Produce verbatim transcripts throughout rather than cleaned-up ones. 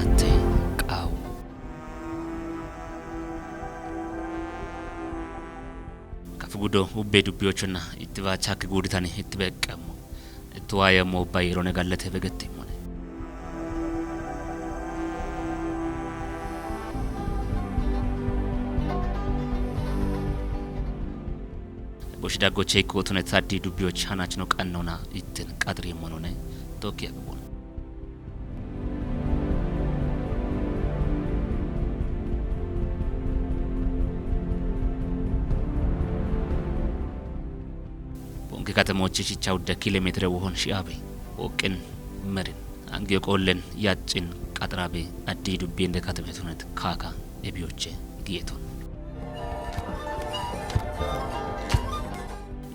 Atte qaawu. Kafi gudo ubbe dubbiyochonna ittiwa chakki guuditani itti beeqqammo. Ittuwa yeemmo ubba yiirone gallate begetteemmone. Boshi daggoche ikko tune taddi dubbiyoch hanachno qannona ittin qaxri monone tokki agbon. Bonke katemochi shicha udda kilomeetire wohon shi'abe. Woqqin merin. Angiyo qoollen yaccin qaxrabe addi dubbi inde katemetunet kaaka ebiyoche giyeton.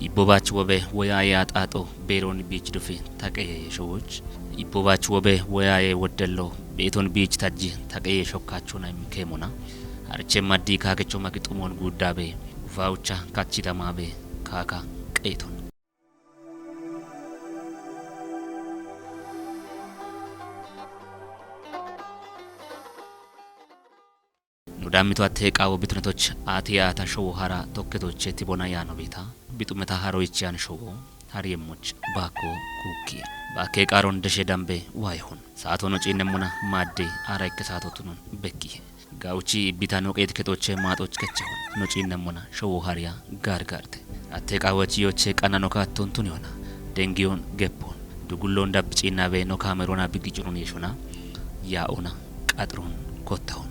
Ibbobach wobe woya ya xaaxo beeroon biich dufi taqeye yeshowoch. Ibbobach wobe woyaye woddello beeton biich tajji taqeye shokkachona imkeemona. Harche maddi kaakecho maqi xumon guuddabe ufawucha kachchitamabe kaaka qeeton. Nu dammito atte qaawo bitunetoch aati yaata showo hara tokketoche tibona yaano beeta. Bixumeta haroyichi yan showo hariyemmoch baakko kuukki. Baakke qaaron deshe dambe waayihon. Saato no ciinnemmona maadde ara ikke saato tunon bekkihe. Gawuchi ibbita no qeeti kexoche maaxoch kechehon. No ciinnemmona showo hariya gaargaarte. Atte qaawochi yoche qanna no kaatton tuniyona. Dengiyon geppon. Dugullon dabbi ciinnabe no kaamerona biggi curun yeshona. Yaa'ona qaxiron kottahon.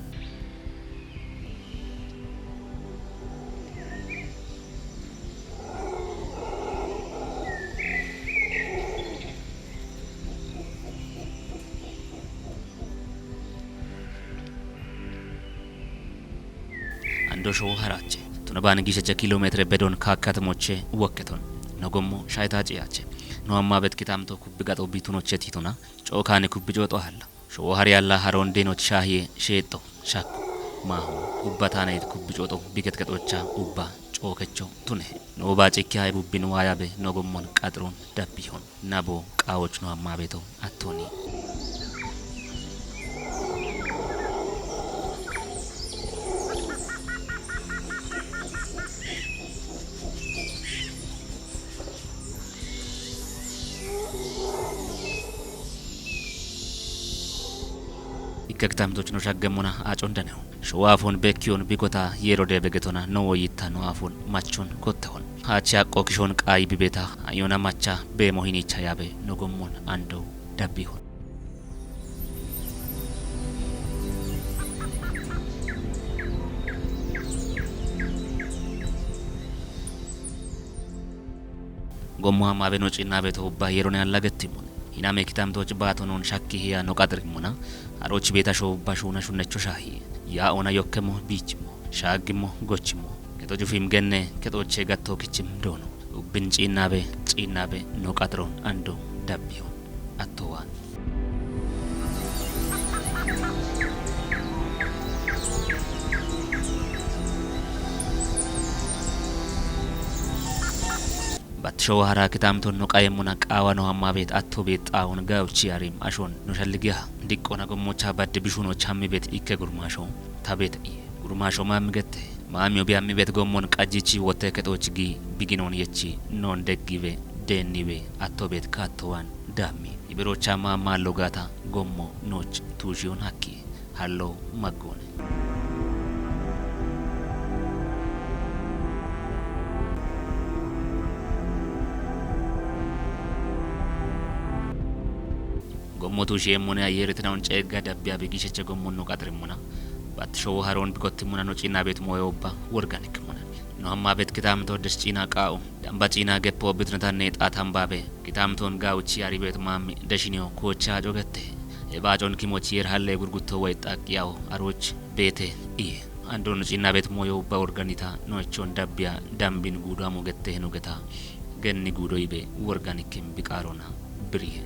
Ando showo harache. Tuna baan gishacha kilomeetire bedon kaakkatemoche wokketon. Nogommo shayta ciyache. No amma bet kitamto kubbi gaxo bitunoche tituna. Cookaani kubbi cooxo halla. Showo hari alla haroon dinoch shaahiye sheexxo shakko. Maaho ubba taanayit kubbi cooxo biket kexocha ubba cookecho tunehe. Noo baacikki hayi bubbin waayabe nogommon qaxiron dabbihon. Nabo qaawoch no amma beto attoni. Ikkaktamtoch no shaggemmona acon daneho. Showa afon bekkiyon bigota yerode begetona no woyitta no afon machon kottehon. Hachi aqqo kishon qaayi bibeta ayona macha be mohinicha yabe nogommon ando dabbihon. Gommo amma be no ciinnabe to ubba yerone allagettimon. Hiname kitamtoch baato non shakki hiya no qaxirimmona. Aroch beeta sho ubba shuna shunnecho shaahi. Ya ona yokkemo biichimo. Shaaggimo gochimo. Keto jufim genne keto che gatto kichim doono. Ubbin ciinnabe ciinnabe no qaxiron ando dabbiyon. Attowan. Bat showa hara kitamton no qayemmona qaawa no amma beet atto beet xaawon gawchi arim ashon no shalligiya. Diqqona gommocha badde bishuno chammi beet ikke gurmasho. Ta beet iye. Gurmasho maammi gette. Maammi obi ammi beet gommon qajjichi wotte kexoch gi biginon yechi non deggibe dennibe atto beet kaattowan dammi. Iberocha maamma logata gommo noch tuushiyon hakki. Hallo maggoone. Gommo tuushiyeemmone ayyeeretinawon ceegga dabbiya bigisheche gommonno qaxirimmona. Bat showo haroon bikottimmona no ciinnabeet mooyo ubba worganikkimona. No Amma bet kitamto des cina qa'u. Damba cina geppo bitnatan ne ta tambabe. Kitamton gauchi ari bet mami deshiniyo kocha jogette. E bacon kimochi yer halle gurgutto way tak yaw aroch bete iye. Andon cina bet moyo ba organita no chon dabbia dambin gudo amo gette no geta. Genni gudo ibe worganikim biqarona biriye.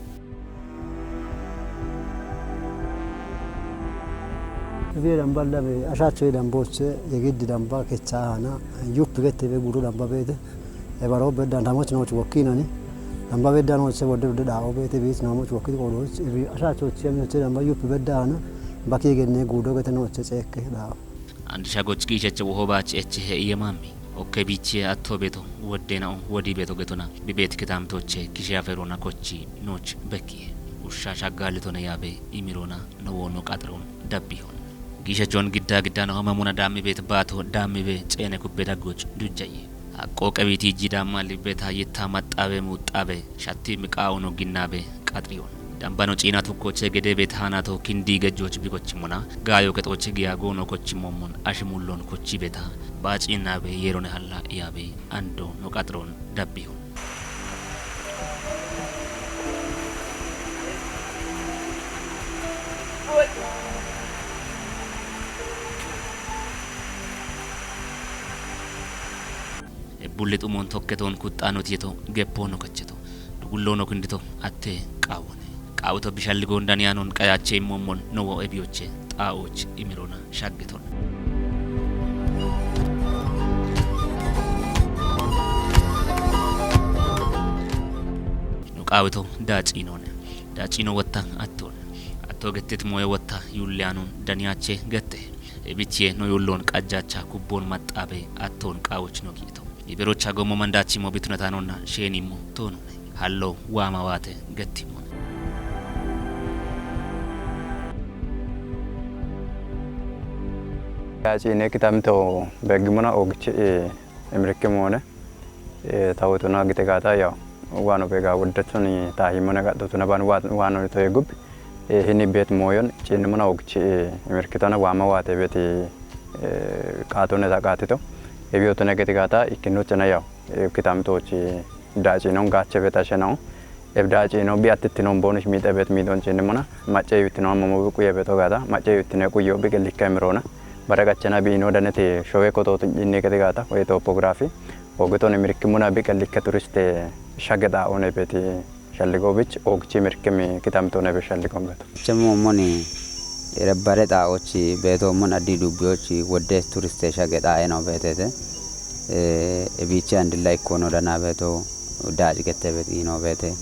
Biyee damba labe ashaachoo dambooche yegiddi damba kecha aana yuppi gette be gudu damba beete. Ebaro bedda namoch nooch wokkinani damba bedda nooche wodde wodde dhaa'o beete biis namoch wokkit qoodoch ibi ashaachoo chiyami noche damba yuppi bedda aana baki yegenne gudo gete nooche ceekke dhaa'o. Andisha goch kiisheche woho bach eche he iye mami. Okke biche atto beto wodde na'o wodi beto getona bibet kitamtoche kishe aferona kochi nooch bekkiye. Ushsha shaggaalitona yabe imirona no wono qaxron dabbihon. Giishe jon gidda gidda no homa muna dammi bet baato dammi be ceene kubbe daggoch dujjaye. Haqqo qebiti jidamma libbeta yitta maxxabe muxxabe shatti miqaa'uno ginnabe qaxriyon. Dambano ciina tukkoche gede bet hanato kindi gejjoch bikochimona gaayo kexoche giya goono kochimommon ashimullon kochi beta ba ciinabe yerone halla iyabe ando no qaxron dabbiyon. Ebbulli xumon tokketon kuxxanot yeto geppono kacheto dugullono kindito atte qaawone. Qaawuto bishalli gondaniyanon qayache immomon nowo ebiyoche xaa'och imirona shaggeton. No qaawito daaciinone. Daaciino wotta attone. Atto gettit moye wotta yulliyanon daniyache gette. Ebichiye no yullon qajjacha kubbon maxxabe atton qaawoch no giito. Iberocha gommo mandachi mo bitunata nonna sheni mo tonone. Hallo waama waate getti mo. Yaci ne kitamto begimona ogchi e emrike mone. E tawtona gite gata yaw wano bega woddatoni tahimona gattotona ban wano to egub. E hini bet moyon chinimona ogchi e emrikitona wama wate beti e qatone ta qatito. E biotona gite gata ikinu chena yaw e kitamto chi daci non gache beta shenao. Ebda cino bi attittino bonus mixe bet midon cini mona macce yuttino amamo bi quye beto gata macce yuttine quyo bi gelikka emirona. Bara gachena bi ino danete showe koto tinjinne gede gata we topografi. Ogeton emirikki mona bi gelikka turiste shageda one beti shalligo bich ogchi mirkimi kitamtone be shalligo beto. Chemo moni rebbare xaa'ochi beto mon addi dubbiyochi wodde turiste shageda eno betete. E bichi andilla ikkono dana beto. Daci gette bet ino bete.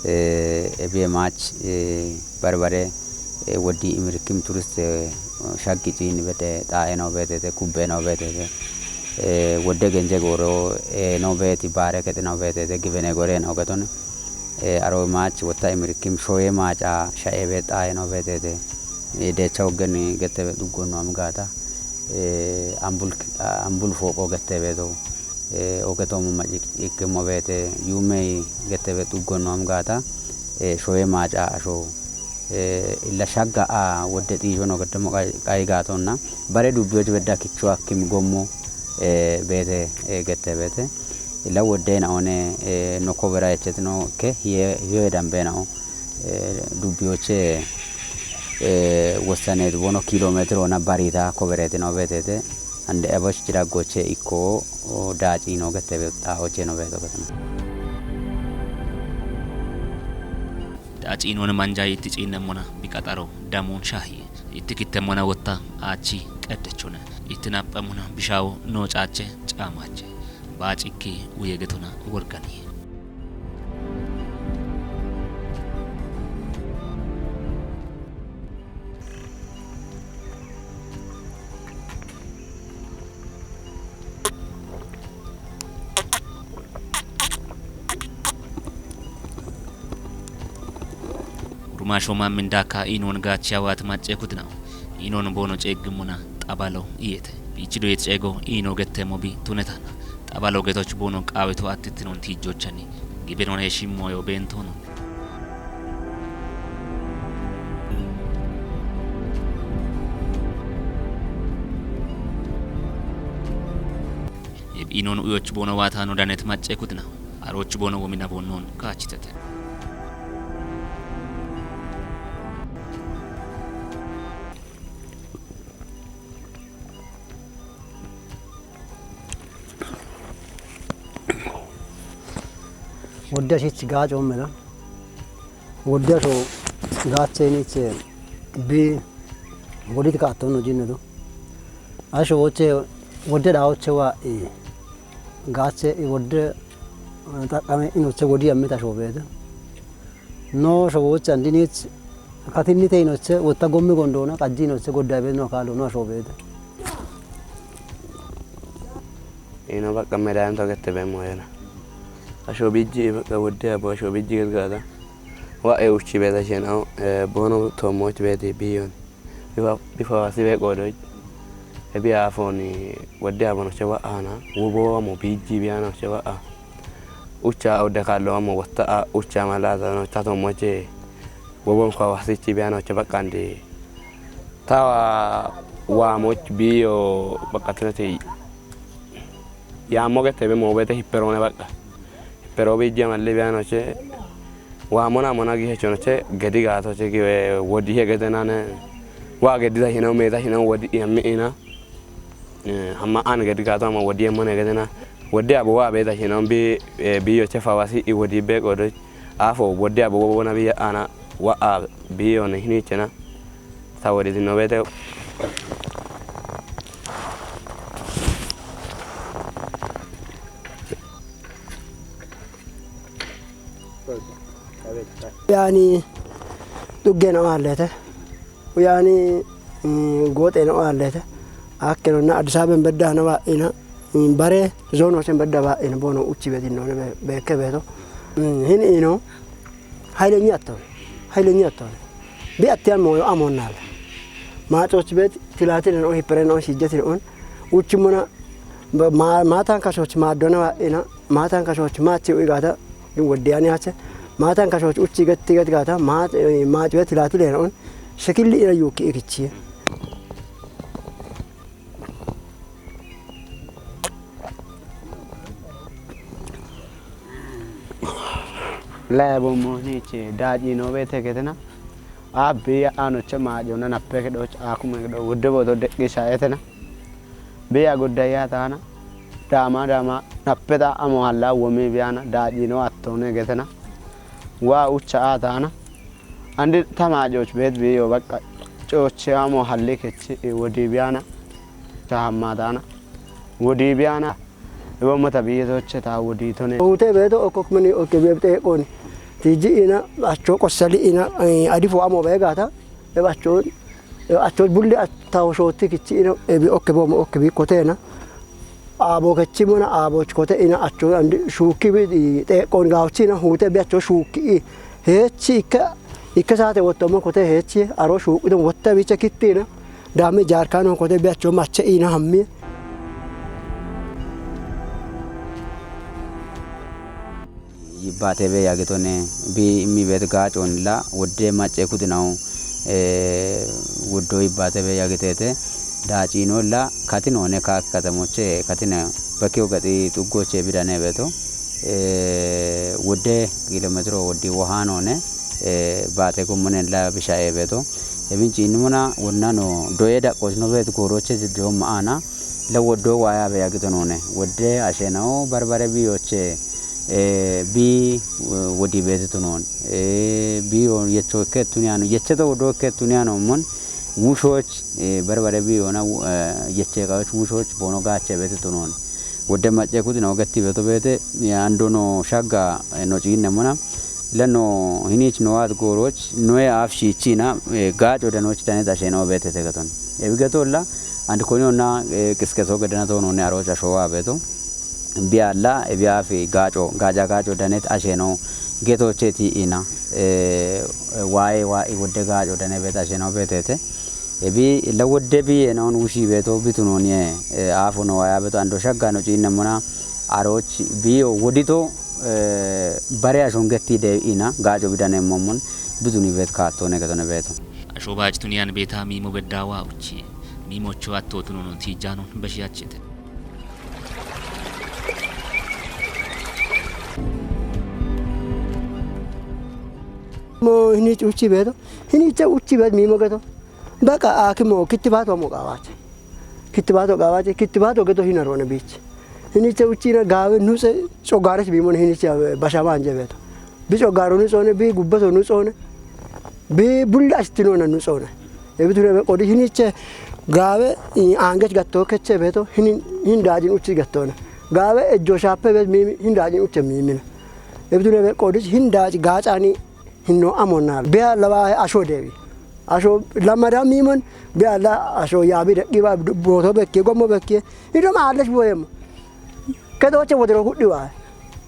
E biye mach barbare woddi imirkim turiste shaggi cini bete ta eno betete kubbe no betete. Wodde genje goro no beti bare kete no betete gibene gore no gaton. Aro mach wotta imirkim shoye maca sha'e bet ta eno betete. Decha woggen gette bet duggon no amgata. Ambul ambul foqo gette beto. Oge toomu maci ikkimmo beete yuummey gettebe xuggonnoom gaata shoye maaca asho illa shagga a wodde xiishono geddemo qayi gaatonna bare dubbiyoji bedda kicho akkim gommo beete gettebeete illa woddeyna one nokko bera yechetino ke hiye hiyoye dambenao dubbiyoche wossane dubono kilometiro na barita koberete no betete ande eboch jiraggoche ikko daacino gettebe xaawoche no beto betno. Daacinon manjay itti ciinnemmona biqaxaro damuun shaahiye itti kittemmona wotta aachi qeddechone itti naphemmona bishawo noo caache caamaache baacikki uye getona worgani. Uruma shoma mindaka inon gachi awat macce kutna. Inon bono ceggimuna xabalo iyete. Bichido yet cego ino gette mobi tunetana. Xabalo getoch bono qaweto attitinon tijjochani. Gibenon he shimmoyo bentono. Eb Inon uyoch bono wata no danet macce kudna. Aroch bono womina bonon kachitete. Wodda shich gajo mela. Wodda so gache ni che bi wodit ka to no jinno do. Asho woche wodda da woche wa e gache i wodda takame inoche wodi amme ta shobede. No shobocha andinit katinite inoche wotta gommi gondona kajji inoche goddabe no kalo no shobede. Ino bakka medayan togette be moyena. Asho bijji bakka wodde abo asho bijji gada. Wa e uchi beta shena bono tomoch beti biyon. Bifa bifa wasi be qodoch. E bi afoni wodde abono che wa ana wobo mo bijji biano che wa a. Ucha odde kallo mo wotta a ucha malata no tato moche. Wobon kwa wasichi biano che bakandi. Tawa wa moch biyo bakatina te. Ya moge tebe mo bete hipperone bakka. Hippero bijji amalle biano che. Wa mona mona gi hechono che gedi gato che gi wodi he gedena ne. Wa gedi da hino me da hino wodi yammi ina. Amma an gedi gato amma wodi yammo ne gedena. Wodi abo wa be da hino bi biyo che fawasi i wodi be godo. Afo wodi abo wona bi ana wa a biyo ne hini chena. Sa wodi dino bete. Yani duggeno allete. Yani goxeno allete. Akkenonna Addis Ababen beddahano wa'ina. Bare zono sen bedda wa'ina bono uchi bedinno be ke beto. Hin ino haylenya atto. Haylenya atto. Bi attiyan moyo amonnal. Macoch bet tilatin on hipren on shijjatin on. Uchimona maatan kasoch maadona wa'ina. Maatan kasoch machi uigata. Din wodde ani hache. Maatan kasoch uchi gatti gatti gata. Maat maat wet lati len on. Shekilli ina yuki ikichi. Lebo moni che daji no bete ketena. Abbi ano che majo na nappe ke doch akume ke do wodde bodo de ke shayetena. Biya gudda ya tana. Dama dama nappeta amo halla womi biyana daji no attone getena. Wa ucha a tana. Andi tama joch bet biyo bakka. Choche amo halli kechi wodi biyana. Chahamma tana. Wodi biyana. Ibo mata biyo toche ta wodi tone. Ute beto okok mani oke bebte koni. Tiji ina acho kosali ina adifo amo begata. Eba acho acho bulli attawo shotti kichi ina ebi okke bomo okke bi kotena. Abo kechi mona abo kote ina acho andi shuki bi te kon gawchi ina hute bi acho shuki. Hechi ikka ikka sate wotto mo kote hechi aro shuki dum wotta bi chekittina. Dame jarkano kote bi acho mache ina hammi. Yibbaatebe yaagitone bi immi beet gaacon la wodde macce kudinawu woddo yibbaatebe yaagiteete daacino la katinoone kaak katamoche katine bakkiyo gaxi xuggoche bidane beeto wodde kilometiro woddi wohaanoone baate gommonen la bishae beeto ebin ciinnimona wonnano doye daqqoosino beet gooroche diddiyo ma'aana la woddo waayabe yaagitonoone wodde asheenawo barbare biyoche Eh, bi eh, wodi beti tunon eh, bi yecho ke tuniano yecheto wodo ke tuniano mon wushoch eh, barbare bi ona eh, yeche kawach wushoch bono gache beti tunon wode macce kudina wagatti beto bete eh, andono shagga eh, no cinne mona lano hinich no at goroch no e afshi china eh, gacho danoch tane dasheno bete tegaton ebigato la and konyo na eh, kiskeso gedana tono ne arocha showa beto Biyalla ebi afi gaaco gaaca gaaco danet asheno getocheti ina eh, waye wa iwodde gaaco dane bet asheno betete ebi lawodde biye non wushi beto bitunoniye eh, afu no waya beto ando shagga no cinne mona aroch biyo wodito eh, bare ashon getti de ina gaaco bidane momon bituni bet kaatone getone beto Asho baaj tuniyan beta mimo beddawa uchi mimo cho atto tunonon tijanon bashiyachete Mo hinichi uchi beto. Hinichi uchi bet mimo geto. Baka akimo kittibato mo qawache. Kittibato qawache. Kittibato geto hina rona bichi. Hinichi uchi na gawe nuse so gares bimo hinichi bashawa anje beto. Bi so garo nuse one bi gubbato nuse one. Bi bulla astinona nuse one. Ebi tune be qodi hiniche gaawe, i, aangechi gatto keche beto hin, hin daajin uchi gattona. Gaawe ejjo shaape be mi, hin daajin uche mimina. Ebi tune be qodi hin daaji gaacani hinno amonna. Be lawa asho dewi. Asho lamada mimon be la asho yabi de kiba boto bekke gommo bekke. Ido ma alles boyem. Kedoche wodiro kudhiwa.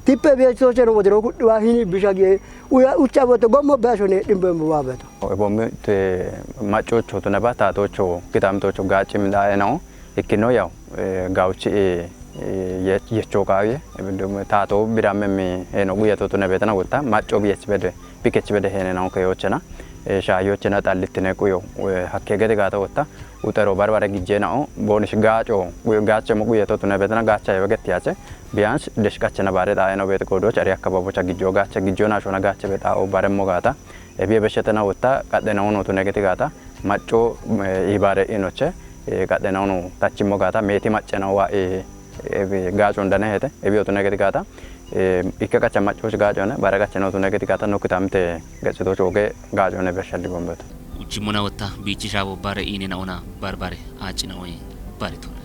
Tippe beechoche no wodiro kudhiwa hini bisha ge. Uya ucha boto gommo basho ne dimbe mwa beto. Ebomme te machocho to naba tatocho kitamtocho gachim da eno. Ikkino yaw, eh, gauchi, eh, eh, ye-, yecho kawi. Ebindum tato biramme mi eno guya to to nabetana gutta. Macho biyech bede. Bikech bede hene na ke yochena. Eh, sha yochena talittine kuyo. Eh, hakke gede gata gutta. Utero barbare gijjeena'o, boonish gaaco, gu-, gaache mo guye to tune betena gaacha yewe getti yache, biyans desh qachena bare xaa'eno beet goodoch, ari akkababocha gijjo gaache, gijjo naashona gaache be xaa'o bare mo gaata, ebiye beshetena wotta, qadhena wono tune geti gaata, macco, eh, ibare inoche, eh, qadhena wono tachimmo gaata, meeti maccena wa, eh, ebi gaacon dane hete, ebi otune geti gaata, eh, ikke qacha maccoch gaacone, bare qachena otune geti gaata, nokki tamte gacito cooge gaacone beshalli gombeto. Uchimmona wotta biichi shaabo bare iinena ona barbare aacina oye baritona.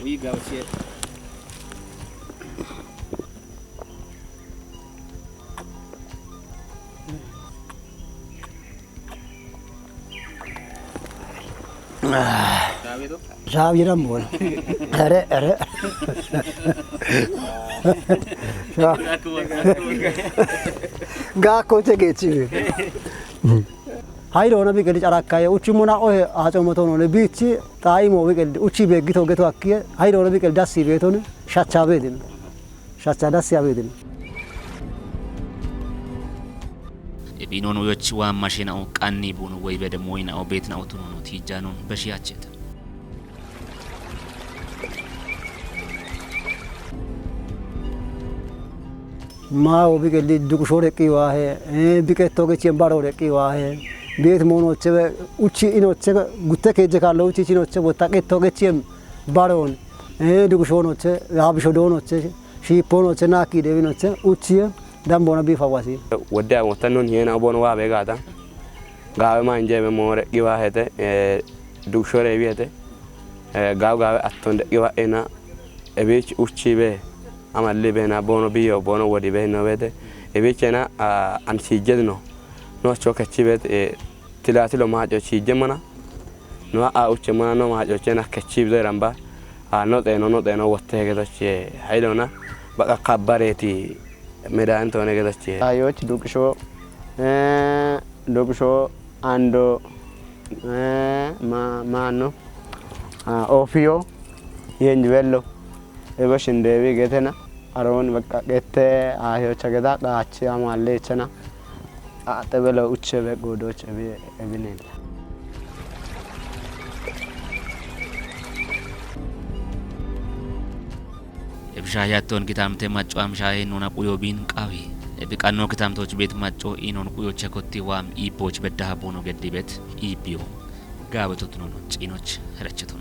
Wi gauche. Sabi ram bon. Are, are. Sa-, ga ko te ge chi. Hairo na bi gedi arakkaye, uchi mona ohe, acho moto no ne bichi, tai mo bi gedi, uchi be gito geto akkiye, hairo na bi gedi dasi be to ne, shacha be din. Shacha dasi ya be din. Ebi nono yochi wa mashina o qanni bunu woy bede moyna o betna o tunono tijjanon beshi acheta. Ma o bi gelli dukusho reqqi wahe, eh, bi qetto gechiem baro reqqi wahe. Biet mono chebe uchi ino chebe gutte keje kallo uchi chino chebe taqetto gechiem baron. Eh, dukusho no che, abisho do no che, shipo no che, naki devi no che, uchi, eh, dambo na bi fawasi. Wodde a wottannon hiena obono wa be gata. Gawe ma inje be more giwa hete, eh, dukusho rewi hete. Eh, gaw gawe atton de giwa ena. Ebich uchi be, amalli be na bono biyo, bono wodi be no bete. Ebich ena, ah, an sijed no. No cho kechi bet, eh, tila tilo majo sijed mana. No a uche mana no majo chena kechi be ramba. Ah, no te no, no te no wotte ke to che. Hailo na. Baka kabare ti medan to ne ke to che. Ayo chi dukusho. Eh, dukusho ando, eh, ma, mano. Ah, ofio. Yenj bello. Ebo shindewi getena. Aron baka gete ayo chageda gachi amalle chena. A te belo uche be godo che bi ebinen. Ebisha yatton kitamte macco amshaye nuna quyo bin qawi. Ebi qanno kitamtoch bet macco inon quyo chekotti wam ipoch beddaha bono geddi bet ipiyo. Gawe totnono cinoch recheton.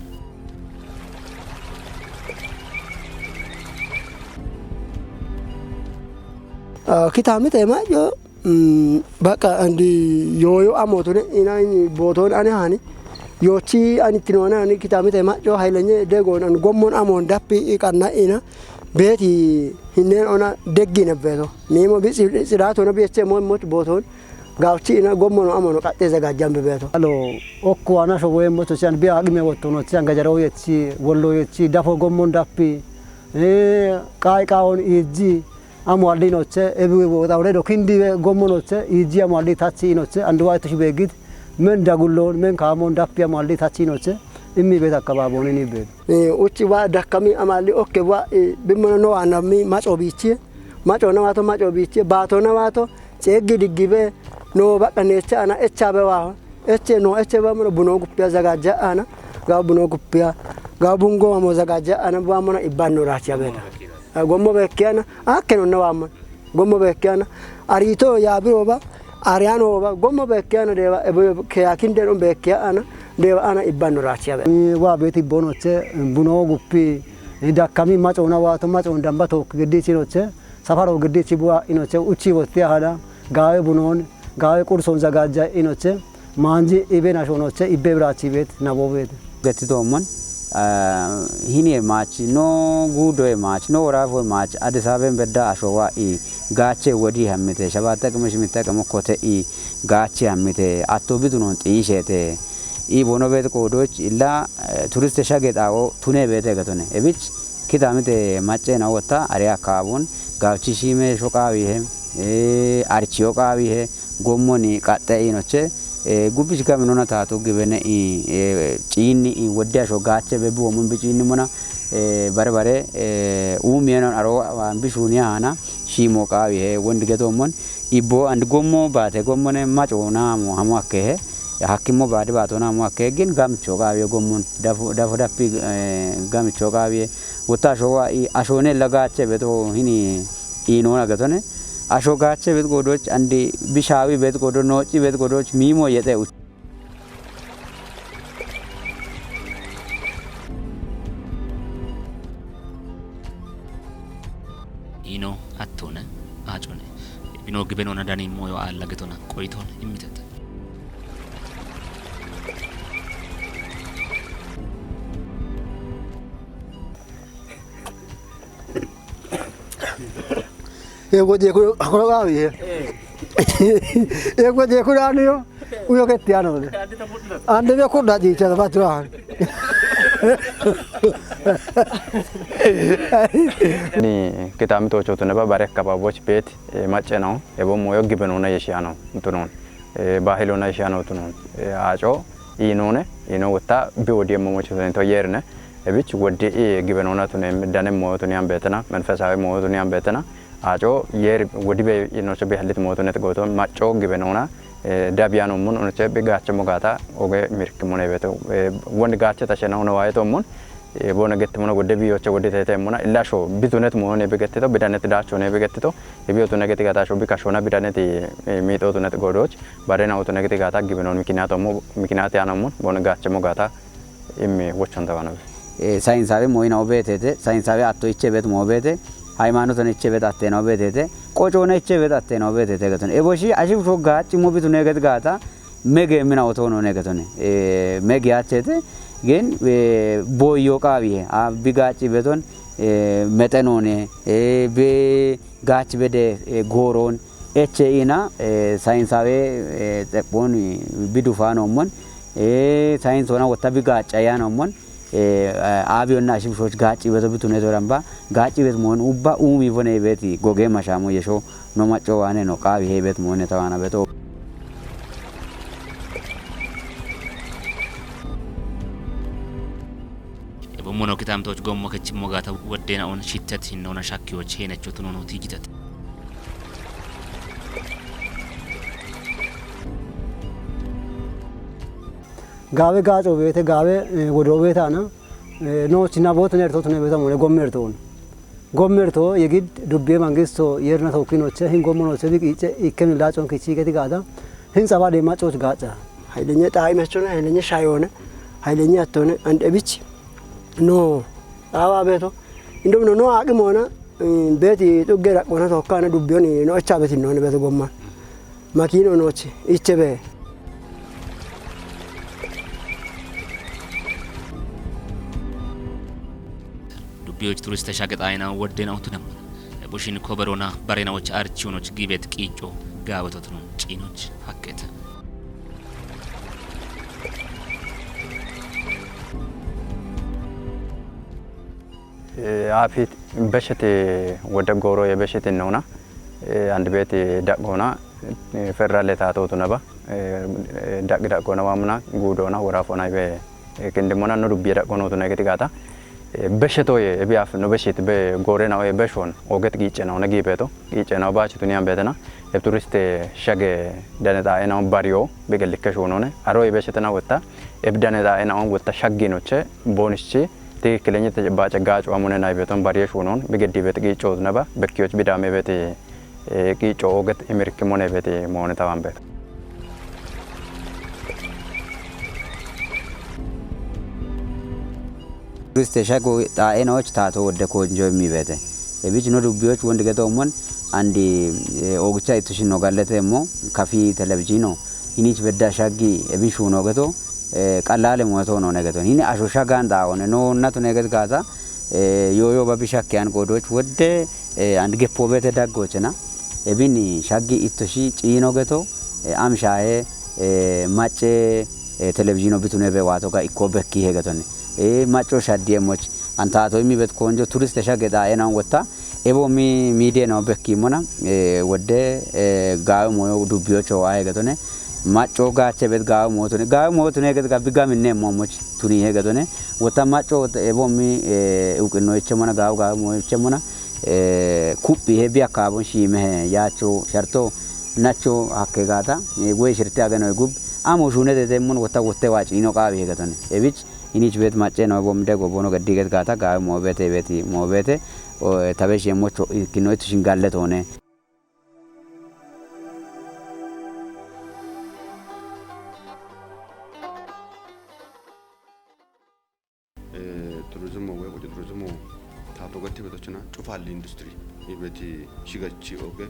Ah, kitamite macco, mm, baka andi yoyo amotone ina ini boton ane hani. Yochi ani tinona ani kitamite macco hailenye degon an gommon amon dappi ikanna ina. Beti hinen ona deggine beto. Mimo bi si-, sidato na bi ecce mo mo boton. Gauchi ina gommon amon katte zagajjan beto. Alo, okko ana so we mo to chan bi agime wotto no chan gajaro yechi, wollo yechi, dafo gommon dappi. Eh, kai kaon iji. Amo alli noche, ebi we bo da ore do kindi we gommo noche, iji amo alli tachi noche, andu wa tushi begit, men dagullon, men kamon dappi amo alli tachi noche, immi bet akababon ini bet. Eh, uchi wa dakami amalli okke wa, eh, bimmono no anami macho bichi, macho na wato, macho bichi, bato na wato, chegi digibe, no baka neche ana echa be wa. Eche no, eche ba mono buno guppiya zagaja ana, ga buno guppiya, ga bungo amo zagaja ana ba mono ibanno rachi abeta. A gommo bekke ana, a keno na wa mono. Gommo beekkeana, arito ya biroba, ariano ba, gommo beekkeana deba, ebe ke yakinde ron beekkeana, deba ana ibbanno rachiya be. Wa beti bonoche, buno guppi, dakkami macona wato macon damba tok giddichi noche, safaro giddichi bua inoche, uchi botti ahada, gawe bunon, gawe kurson zagaja inoche, manji ibe nashonoche, ibe brachi bet, nabo bet. Gettitoommon, eh, hiniye maach, no guudoye maach, no woraafoye maach, Addis Ababen bedda ashowa i gaache wodi hammite, shabatta qime shimitta qime kote i gaache hammite, atto bidunon xiishete. I bono bet qoodoch illa, eh, turiste shage xawo tune bete gatone. Ebich kitamite macce na wotta are akabun gauchi shime shoqawihe, eh, archiyo qawihe, gommoni qaxxe inoche, eh, gubbish gaminona taatu gibene i, eh, ciinni i wodde asho gaache bebu womun bi ciinni mona, eh, bare bare, eh, umiyenon aro, ah, bishuni hana, shimo qawihe, wondi getommon, ibbo and gommo baate gommone maco namo hamo akkehe, hakkimmo baadi baato namo akke gin gamcho qawihe gommon, dafu, dafu dappi, eh, gamcho qawihe, wotta asho wa i, ashone la gaache beto hini, inona gatone, asho gaache bet godoch, andi bishawi bet godo, noci bet godoch, mimo yete uch. Ino attone, acone. Bino gibenona dani moyo alla getona, qoitona, immitata. Ego je ku, akoro ga wiye. Ego je ku dani yo. Uyo ke tiano ne. Ande be ku da ji cha ba tra. Ni kitami to choto ne ba bare ka ba boch bet, eh, macce no, e bo moyo gibenona yeshiano, tunon. Eh, bahilona yeshiano tunon. Eh, aco, inone, ino wotta, bi wodi emmo mocho to yerne. Ebich wodi, eh, gibenona tunem, dane mo tuni ambetena, menfesawi mo tuni ambetena. Aco, yer wodi be ino che bi halit mo tunet goto, maco gibenona, eh, dabiano mun, ono che bi gache mo gata, oge mirk mo ne beto. Eh, won gache ta shena ono waye to mun, eh, bona gette mo no gode bi oche wodi tete mo na, illa sho, bi tunet mo ne bi gette to, bi danet dacho ne bi gette to, e bi otune gete gata sho, bi kashona bi danet, eh, mi to tunet godoch, bare na otune gete gata gibenon mikinat mo, mikinat ya na mun, bona gache mo gata, immi wochon ta bana. Eh, sainsawe mo ina obetete, sainsawe atto iche bet mo obete, haimanoton iche bet atte na obetete, qochona iche bet atte na obetete gaton. E boshi, ashi sho gachi mo bi tune get gata, mege mina otono ne gatone. Eh, mege achete, gen, eh, boyo qawihe, a bi gachi beton, eh, metenone, eh, be gach bede, eh, goron, eche ina, eh, sainsawe, eh, xephon, eh, bidu fano mon, eh, sainso na wotta bi gacha yano mon, eh, eh, abiyo na shim shoch gachi beto bitune to ramba, gachi bet mon ubba umi bone beti goge mashamo yesho no macho wane no qawi he bet mon tawana beto. Ebommono kitamtoch gommo kechimmo gata woddena on shittet hinno na shakkiyoch henecho tunono tijitet. Gawe gaco bete gawe, eh, wodo bete ana, eh, no china bot nerto tune bete mone gommerto on. Gommerto yegid dubbe mangisto yerna tokkinoche hin gommonoche bi qice ikke milacon kichi geti gada hin sabade macoch gaca. Haylenya xaimechona, haylenya shayona, haylenya attona, and ebich. No, awa beto. Indom no, no aqimona, eh, beti tugge raqona tokkana dubbioni no echa beti no ne beto gomma. Makino noche, ichebe. Dubbiyoch turiste shaqexayna woddena utunamma. Bushin koberona barena och archiyonoch gibet qico gaawetotuno ciinoch haqqete. Eh, afit beshete wode gooro ye beshete nona. Eh, and beti daqona, eh, federale ta to tunaba. Eh, eh, daq daqona wamna gudona wora fona be, eh, kindimona no dubbi daqona to negeti gata. Eh, besheto ye, ebi af no beshit be gore na ye beshon, oget giche na ona gibeto, giche na bachi tuni ambetena. E turiste shage dane ta ena bario, be gelike shonone. Aro ye beshete na wotta, eb dane ta ena on wotta shaggi noche, bonishi, ti kilenye te bache gacho amune na beton barie shonon, be geddi bet gicho na ba, be kioch bidame beti Eki co'oget imirki mone beti mone taban bet. Turiste shago xaa'enoch taato wodde konjo immi bete. Ebich no dubbiyoch wondi geto mon andi ogicha itushin no gallete mo kafi televizino hinich bedda shaggi ebin shuno geto qallale moto no negeto. Hini asho shagan da one no natu neget gata yoyo babi shakki an godoch wodde and geppo bete daggochena. Ebin shaggi ittoshi ciino geto am shahe macce televizino bitune be wato ga ikko bekki he getone. Macco shaddi emoch antato immi bet konjo turiste shagge da enan wotta ebo mi mide no bekki mona wodde gawe moyo dubbiyocho wa he getone. Macco gache bet gawe motune gawe motune get gabbi gaminne momoch tuni he getone. Wotta macco ebo mi uqinno ichemona gawe gawe mo ichemona kuphi he biya kabon shime he yacho sharto nacho hakke gata we shirte ageno gub amo shune de demon wotta wotte waci ino qabi he getone. Ebich inich bet macce no bom de gobono gaddi get gata gawe mo bete beti mo bete tabe shimocho kino itushin galle tone. Turizimo woy qoci turizimo tato gatti betochina cufalli industri ibeti shigachi oge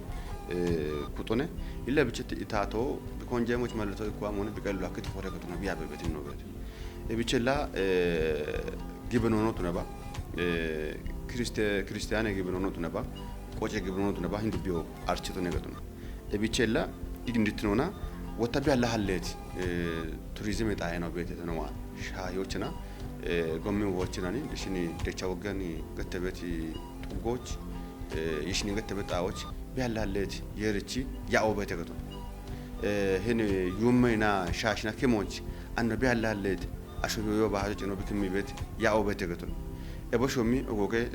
kutone illa bicheti itato bikonjemoch malleto ikwa moni biqellu akit fore kutuna biya bebetin no beti. Ebichella gibenono tunaba kriste kristiyane gibenono tunaba qoce gibenono tunaba hindu biyo archito negatuna. Ebichella iginditnona wotta biya lahallet turizime xayeno bete tanowa shayochina gommi wochinani dishini decha wogani gattebeti xuggoch yishini gattebeti xawoch biya lahallet yerichi ya obete gato. Hini yumme na shashina kimonch anno biya lahallet asho yoyo bahajo chino bikimmi bet ya obete gato. Ebo shomi ogoge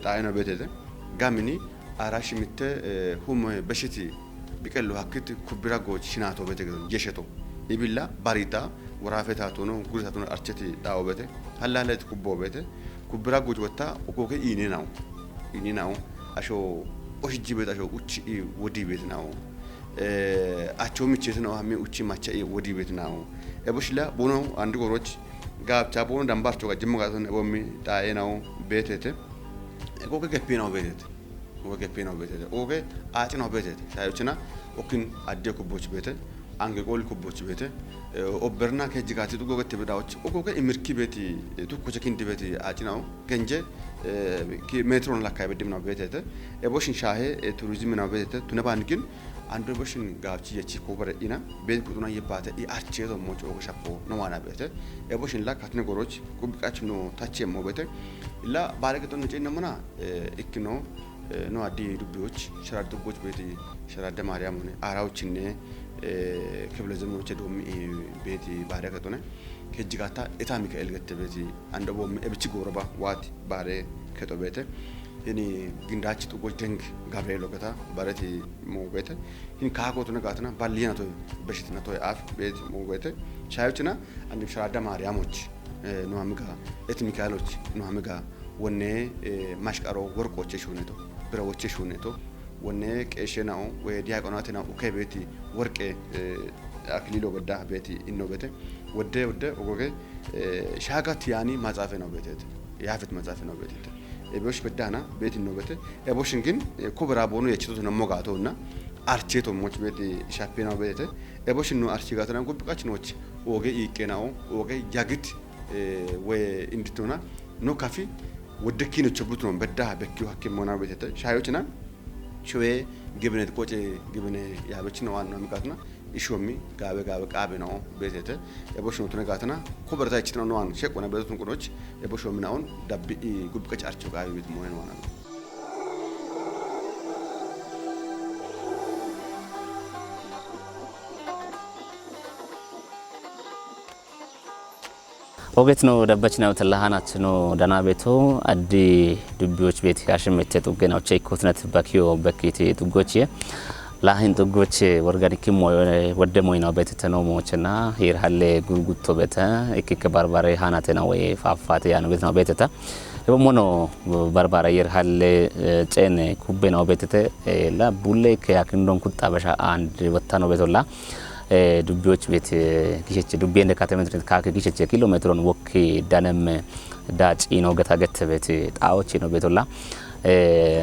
xayeno betete gamini ara shimitte hume beshiti biqellu hakkit kubbira goch shinato bete gedon jesheto ibilla barita warafe tatuno guri tatuno archeti dawo bete halla halla kubbo bete kubbira goch wotta okoke ine nawo ine nawo asho oshiji bet asho uchi i wodi bet nawo acho michete nawo hami uchi macha i wodi bet nawo ebo shila bono andi goroch gabcha bono dambarcho ga jimmo gaton ebo mi dae nawo betete okoke geppi nawo betete Oge gepeno betete. Oge aacino betete. Sayochina okin adde kubboch bete. Ange qol kubboch bete. Obberna ke jigati tu goge tebe dawoch. Ogoge imirki beti tu kuche kindi beti aacina o. Genje ki metron la kai bedim na betete. Ebo shin shahe turizm na betete. Tune ban gin ando ebo shin gawchi yechi ko bare ina. Bet kutuna yebate i arche do moch oge shappo no wana bete. Ebo shin la katne goroch kubikach no tache mo bete. Illa bare ke ton ne chenna mona ikkino no addi dubbiyoch sharar dubboch beeti sharar de maariyaam hone aaraawochinne kebile zemenoche doommi beeti baare ketone kejjigata eta mikael gette beeti ando boommi ebichi gooroba waati baare keto beete hini gindachi xugoch deng gabrielo geta bareti mo beete hini kaakotune gaatana balliyana toy beshitna toy aaf beeti mo beete shaayochina andim sharar de maariyaamoch no hamiga et mikaeloch no hamiga wonne mashqaro worqoche shuneto birawoche shuneto wonne qeeshe nao we diyaaqonaate nao uke beeti worqe akililo bedda beeti inno bete wodde wodde ogoge shaaga tiyaani maxaafe nao beetete yaafet maxaafe nao beetete ebosh beddana beeti inno bete ebosh ingin kubera boonu yechitote nammo gaatonna archeeto moch beeti shape nao beetete ebosh inno archi gaatona gubbi qach nooch oge iiqqe nao oge yagit we inditona no kafi wodde kinocho butuno bedda bekkiyo hakke mona betete shayochina showe gibine qoce gibine yaabechino waanno mikatuna ishomi gaabe gaabe qaabe no betete ebo shino tuna gatana ko berta ichitna no an shekona betun qudoch ebo shomi naon dabbi gubbi qac archo qaabe bet moen wana Oget no dabbachinaw tallahanath no dana beto addi dubbiyoch bet yashim mette xuggenaw cheikotnet bakiyo bekiti xuggoch ye lahin xuggoch worganikim moyo wodde moynaw bet tano mochena hir halle gurgutto beta ikike barbare hanatena we fafate yano betnaw beteta Mono barbara yer halle cene kubbe no betete la bulle ke akindon kutta basha and wattano betolla dubbiyoch bet gishech dubbiende katemetret kake gishech kilometron wokki danem da ciino geta gette bet xawo ciino betolla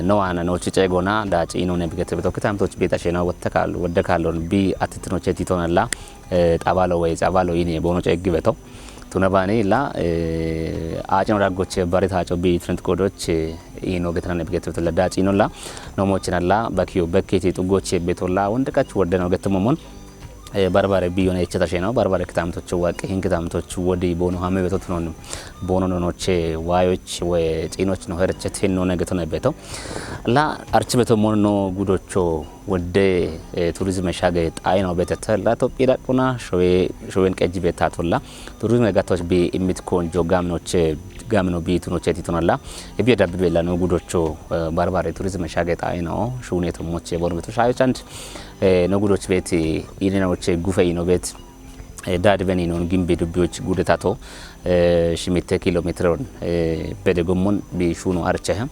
no ana no cice gona da ciino ne bigete beto kitamtoch beta shena watta kallo wadda kallon bi atitino ceti tonalla xabalo way xabalo yine bono ceggi beto tuna bani la acino raggoche bari taco bi trent kodoche ino getanane bigete beto la da ciino la no mochinalla bakiyo bekketi xuggoche betolla wonde kach wadde no getto momon barbare biyone eccheta sheno barbare kitamtocho waqe hin kitamtocho wodi bono hame beto tunon bono nonoche wayoch we ciinoch no herche tenno ne getone beto la archi beto mono gudocho wodde turizme shage xayino betete la tophi daquna showe showen qejji betatolla turizme gatoch bi immit konjo gamnoche gamno bitunoche titonalla ebiye dabbe bella no gudocho barbare turizme shage xayino shune to moche bono beto shayo chand no gudoch bet inenoche gufe ino bet dadi beni non gimbe dubbiyoch gudetato shimitte kilometron bede gommon bi shuno archehe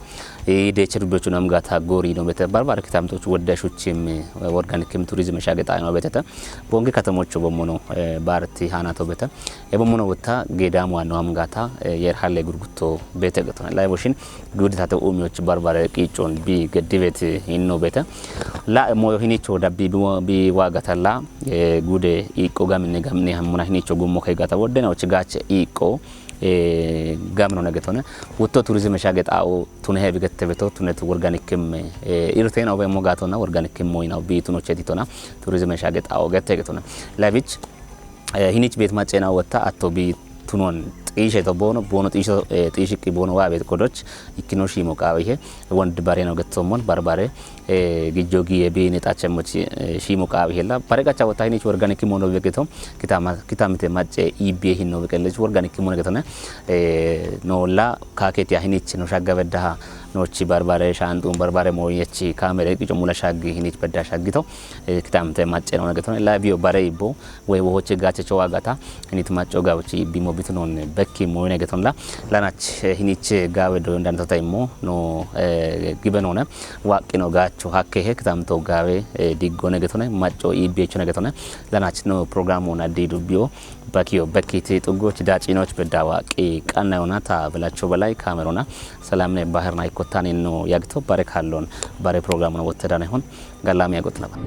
deche dubbiyochu nam gata gori no bete barbar kitamtoch wodda shuchim organic kim turizme shage xayino betete bonge katamocho bommono barti hanato bete e bommono wotta gedamu ano am gata yer halle gurgutto bete getona lai boshin gude tate umiyoch barbare qiccon bi geddibet hinno bete la moyo hinicho dabbi bi wagatalla gude iqqo gamine gamine hammuna hinicho gummo kay gata wodde na uchi gache iqqo gamno negetone wutto turizme shage xawo tune hebi gette beto tune tu organic kim irtena obe mo gatona organic kim moyna bi tuno chetitona turizme shage xawo gette getona labich hinich bet macena wotta atto bi tunon xishe to bono bono xisho xishi ki bono wa bet kodoch ikkino shimo qawihe wond bare no gettomon barbare gijjo giye bi ne tachemoch shimo qawihe la bare gacha wotta hinich organic mono begeto kitama kitamite mace ibe hinno begelech organic mono getone no la kaketi hinich no shagga beddaha nochi barbare shandun barbare moyechi kamere gijo mula shaggi hinich bedda shaggito kitamite mace no getone la biyo bare ibo ወይ ወሆቼ ጋቸ ቸዋ ጋታ እኒት ማጮ ጋብች ቢሞ ቢትኖን በኪ ሞይነ ገቶንላ ላናች ሂኒች ጋዌ ዶ እንዳንተታይ ሞ ኖ ግበን ሆነ ዋቂ ነው ጋቹ ሀኬ ሄ ክታምቶ ጋዌ ዲጎ ነገቶነ ማጮ ኢቤቹ ነገቶነ ላናች ነው ፕሮግራም ሆነ ዲዱ ቢዮ በኪዮ በኪቲ ጥጎች ዳጪኖች በዳ ዋቂ ቃና ሆና ታ ብላቸው በላይ ካሜሮና ሰላምነ ባህርና ይኮታኔ ነው ያግተው ባሬ ካለውን ባሬ ፕሮግራም ነው ወተዳነ ሆን ጋላሚ ያጎጥ ነበር።